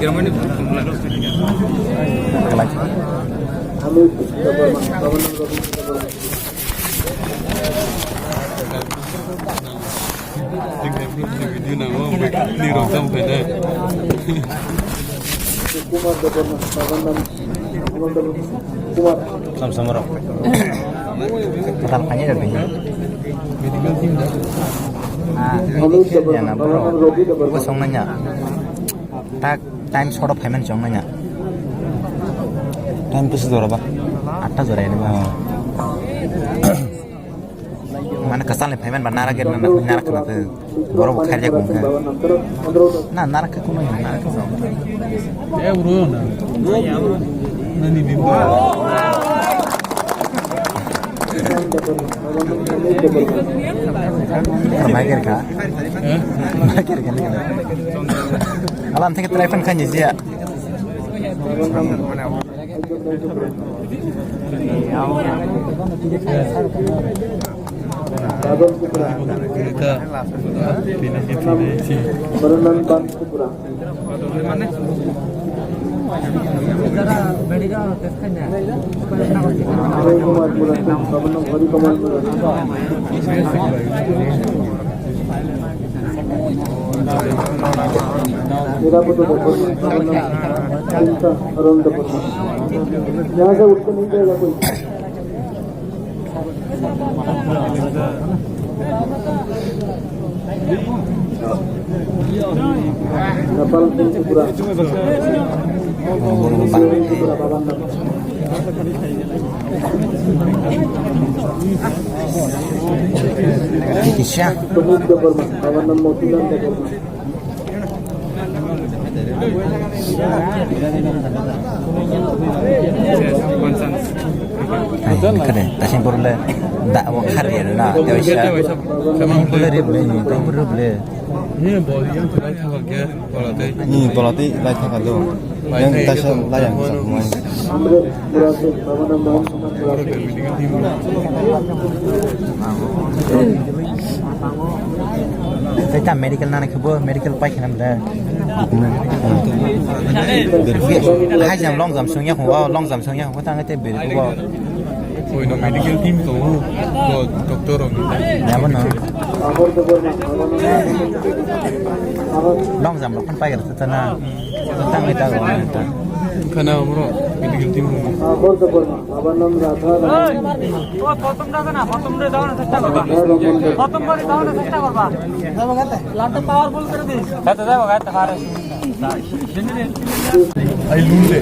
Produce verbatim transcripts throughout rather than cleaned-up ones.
Sam sam rok. Total kanya da bini. Ah, ini sih dia na bro. Gua song nanya. Tak time short of payment song nanya. Time pesi jora ba? Atta jora ini ba. Mana kasal ni payment ba nara ger na nara kena tu. Borok bo kharjak wngkha. Na, narakhe kuno ya, narakhe kuno. Eh, bro, na. Nani bimbo. Michael ka? Eh? Michael ka, ni ka? Alam theke telephone khan ni jia. নিরাপত্তা দপ্তর, চিন্তা, অরুণ দপ্তর। यहाँ से उठ के नहीं जाएगा कोई। नेपाल त्रिपुरा। त्रिपुरा बाबा। Kisha. Babanam Motilaal Debbarma. Ai, kare, tasing porle, da, abo khari ya na, tewisa. Tasing porle rib le, tasing porle rib le. Ni bolati lai thaka do. Yang taisa lai yang sa mai. Tei ta medical nana khe bo medical pai khna mle. Hai jam long jam sung ya ho, long jam sung ya ho, ta ngai te beri ko. Oi, no medical team to, to doctor rok ni. Ya, bo no. Long jam rok phan pai ga ta na. Tang ni ta ga ta. Khana amro medical team rok. Oi, প্রথমটা আছে না, প্রথমটা দেওয়ার চেষ্টা করবা। প্রথমবারই দেওয়ার চেষ্টা করবা। লাটটা পাওয়ারফুল করে দিস। হ্যাঁ, তো যাবো, গাড়িতে পারে। Ai, lunde.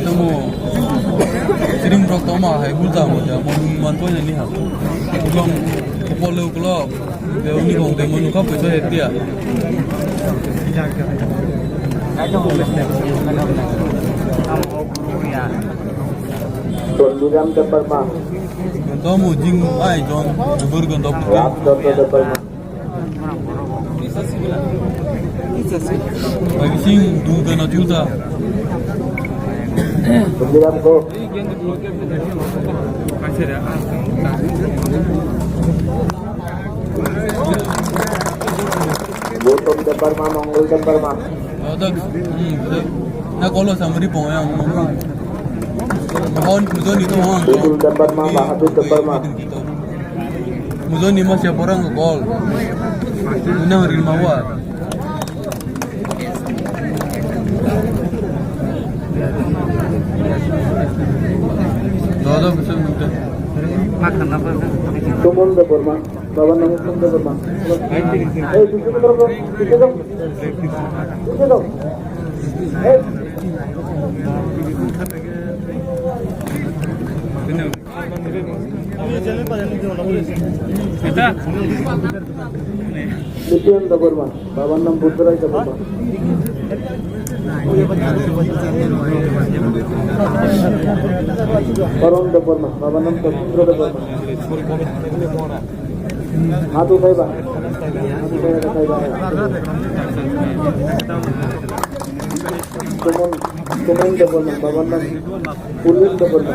Tamo, siring rok toma hai, multa mo ja, mo man poi ni ha. Uklong, upole uklong, de uni kong de mo nukha poisa hetia. Tolbiram Debbarma. Tamo jing ai jon, jubur gon dok. Ram Chandra Debbarma. Bai bising du gana thiu ta. Biram ko. Gautam Debbarma, Mongol Debbarma. Dadak, hmm, dadak. Na kolo samari pong yang. Mohon pujo ni to hon. Vipul Debbarma, Bahadur Debbarma. Mujoni masya borang gol. Unang rin mawar. Dodo bisa minta. Suman Debbarma, Baba Namo Suman Debbarma. Eh, duduk dulu, duduk dulu. Duduk dulu. Eh. Nityan Debbarma, বাবার নাম বুদ্ধরায় দেববর্মা। করণ দেববর্মা, বাবার নাম সতীন্দ্র দেববর্মা। হাত উঠাইবা। হাত উঠাইবা, উঠাইবা। সুমন, সুমন দেববর্মা, বাবার নাম পুলিন Debbarma.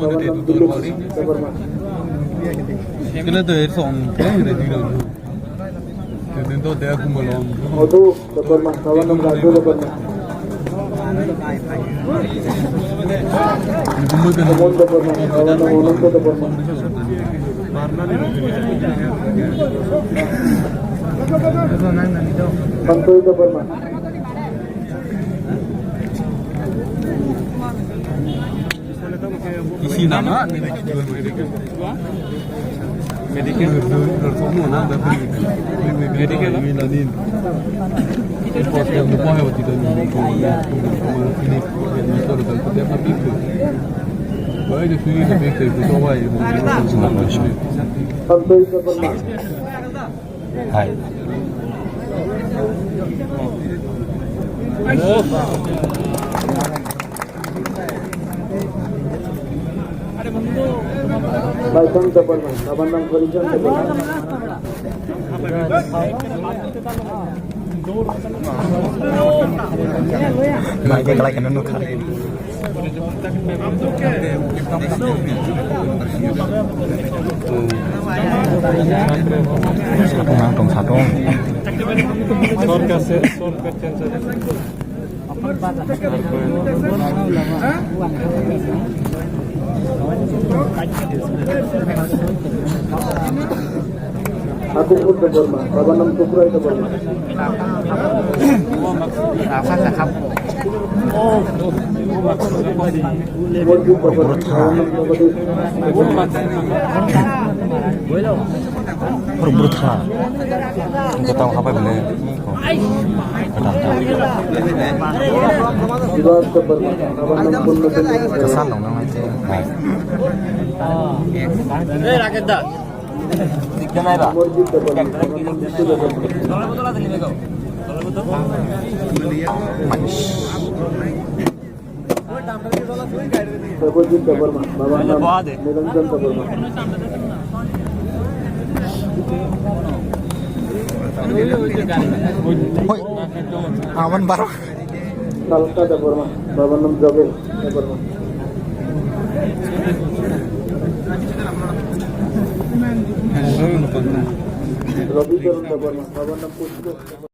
Baban nam Dilip Debbarma. Kena to er song, kena to er song. Kena to er song. Madhu Debbarma, baban nam Raju Debbarma. Pramod Debbarma, baban nam Ananta Debbarma. Santosh Debbarma. Isi nama, medical. Medical. Medical. Hai. Baisang Debbarma, baban nam Horisang Debbarma. Mai ke kalai kena nukha. Satong nang tong satong. Sorkar se, sorkar change. Aku pun Debbarma, baban nam Tukrai Debbarma. Morjit Debbarma, baban nam Jagadish. Buru buru tha. Jotao habai bole. Sibas Debbarma, baban nam Purna Chandra. Kesan dong nang aje. Hey, Rakesh da. Morjit Debbarma, baban nam Jittu Debbarma. Prabhajit Debbarma, baban nam Niranjan Debbarma. Hoi, aman baro. Salka Debbarma, baban nam Jogesh Debbarma. Ravi Charan Debbarma, baban nam Pushpa.